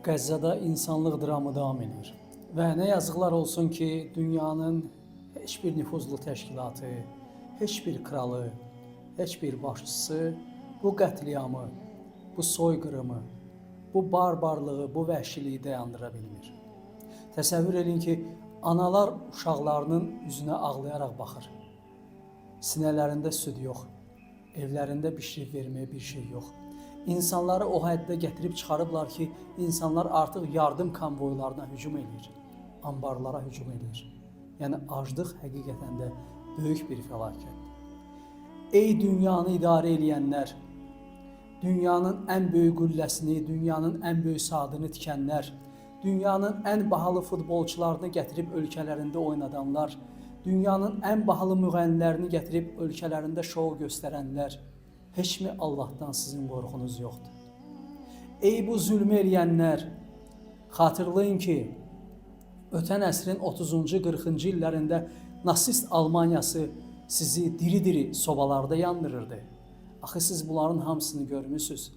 Qəzzada insanlıq dramı davam edir. Və nə yazıqlar olsun ki, dünyanın heç bir nüfuzlu təşkilatı, heç bir kralı, heç bir başçısı bu qətliamı, bu soyqırımı, bu barbarlığı, bu vəhşiliyi dayandıra bilmir. Təsəvvür edin ki, analar uşaqlarının üzünə ağlayaraq baxır. Sinələrində süd yox, evlərində bişirib verməyə bir şey yox. İnsanları o həddə gətirib çıxarıblar ki, insanlar artıq yardım konvoylarına hücum eləyir, anbarlara hücum eləyir. Yəni aclıq həqiqətən də böyük bir fəlakətdir. Ey dünyanı idarə eləyənlər, dünyanın ən böyük qülləsini, dünyanın ən böyük saatını tikənlər, dünyanın ən bahalı futbolçularını gətirib ölkələrində oynadanlar, dünyanın ən bahalı müğənnilərini gətirib ölkələrində şou göstərənlər, heç mi Allahdan sizin qorxunuz yoxdur? Ey bu zülmü eləyənlər, xatırlayın ki, ötən əsrin 30-cu, 40-cı illərində nasist Almaniyası sizi diri-diri sobalarda yandırırdı. Axı siz bunların hamısını görmüsüz.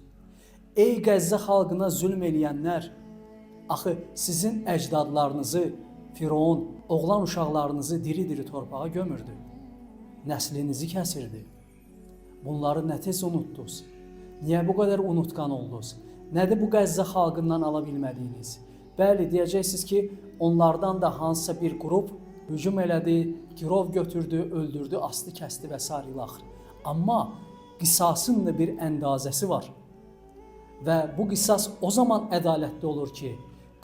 Ey Qəzzə xalqına zülm eləyənlər, axı sizin əcdadlarınızı Firon, oğlan uşaqlarınızı diri-diri torpağa gömürdü. Nəslinizi kəsirdi. Bunları nə tez unutdunuz? Niyə bu qədər unutqan oldunuz? Nədir bu Qəzzə xalqından ala bilmədiyiniz? Bəli, deyəcəksiniz ki, onlardan da hansısa bir qrup hücum elədi, girov götürdü, öldürdü, astı, kəsdi və sair ilə axır. Amma qisasın da bir əndazəsi var. Və bu qisas o zaman ədalətli olur ki,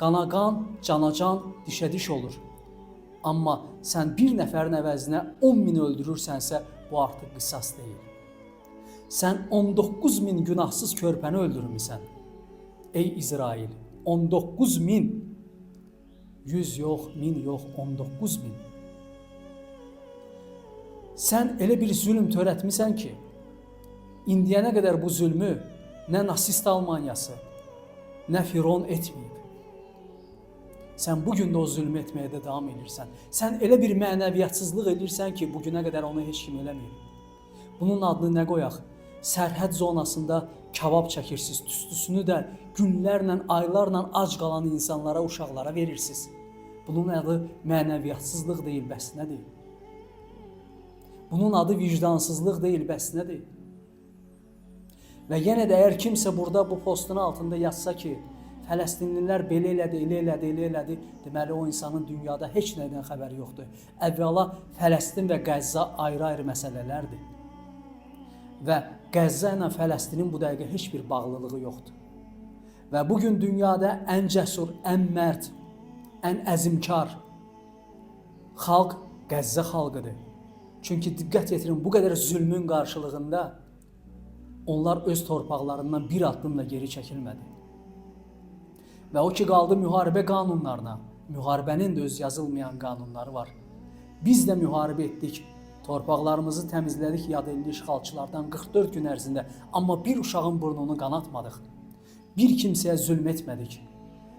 qana qan, cana can, dişə diş olur. Amma sən bir nəfərin əvəzinə 10 min öldürürsənsə, bu artıq qisas deyil. Sən 19 min günahsız körpəni öldürmüsən. Ey İsrail, 19 min. 100 yox, 1000 yox, 19 min. Sən elə bir zülm törətmisən ki, indiyənə qədər bu zülmü nə nasist Almaniyası, nə Firon etməyib. Sən bu gün də o zülmü etməyə də davam edirsən. Sən elə bir mənəviyyatsızlıq edirsən ki, bu günə qədər onu heç kim eləməyib. Bunun adını nə qoyaq? Sərhəd zonasında kabab çəkirsiniz, tüstüsünü də günlərlə, aylarla ac qalan insanlara, uşaqlara verirsiniz. Bunun adı mənəviyyatsızlıq deyil, bəs nədir? Bunun adı vicdansızlıq deyil, bəs nədir? Və yenə də əgər kimsə burada bu postun altında yazsa ki, Fələstinlilər belə elədi, elə elədi, elə elədi, deməli o insanın dünyada heç nədən xəbəri yoxdur. Əvvəla Fələstin və Qəzza ayrı-ayrı məsələlərdir. Və Qəzza ilə Fələstinin bu dəqiqə heç bir bağlılığı yoxdur. Və bu gün dünyada ən cəsur, ən mərd, ən əzmkar xalq Qəzzə xalqıdır. Çünki diqqət yetirin, bu qədər zülmün qarşılığında onlar öz torpaqlarından bir addım da geri çəkilmədi. Və o ki qaldı müharibə qanunlarına, müharibənin də öz yazılmayan qanunları var. Biz də müharibə etdik. Torpaqlarımızı təmizlədik yad elli işğalçılardan 44 gün ərzində, amma bir uşağın burnunu qanatmadıq. Bir kimsəyə zülm etmədik.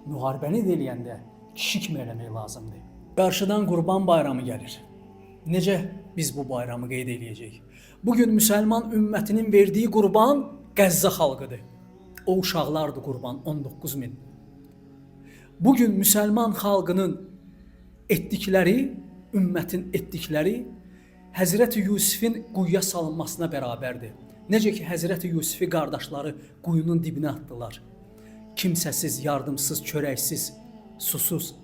Müharibəni də eləyəndə kişi kimi eləmək lazımdır. Qarşıdan Qurban Bayramı gəlir. Necə biz bu bayramı qeyd eləyəcəyik? Bu gün müsəlman ümmətinin verdiyi qurban Qəzzə xalqıdır. O uşaqlardır qurban, 19 min. Bu gün müsəlman xalqının etdikləri, ümmətin etdikləri Həzrəti Yusifin quyuya salınmasına bərabərdir. Necə ki Həzrəti Yusifi qardaşları quyunun dibinə atdılar. Kimsəsiz, yardımsız, çörəksiz, susuz,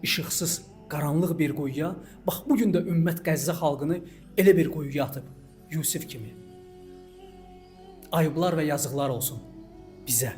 işıqsız, qaranlıq bir quyuya. Bax bu gün də ümmət Qəzzə xalqını elə bir quyuya atıb, Yusif kimi. Ayıblar və yazıqlar olsun bizə.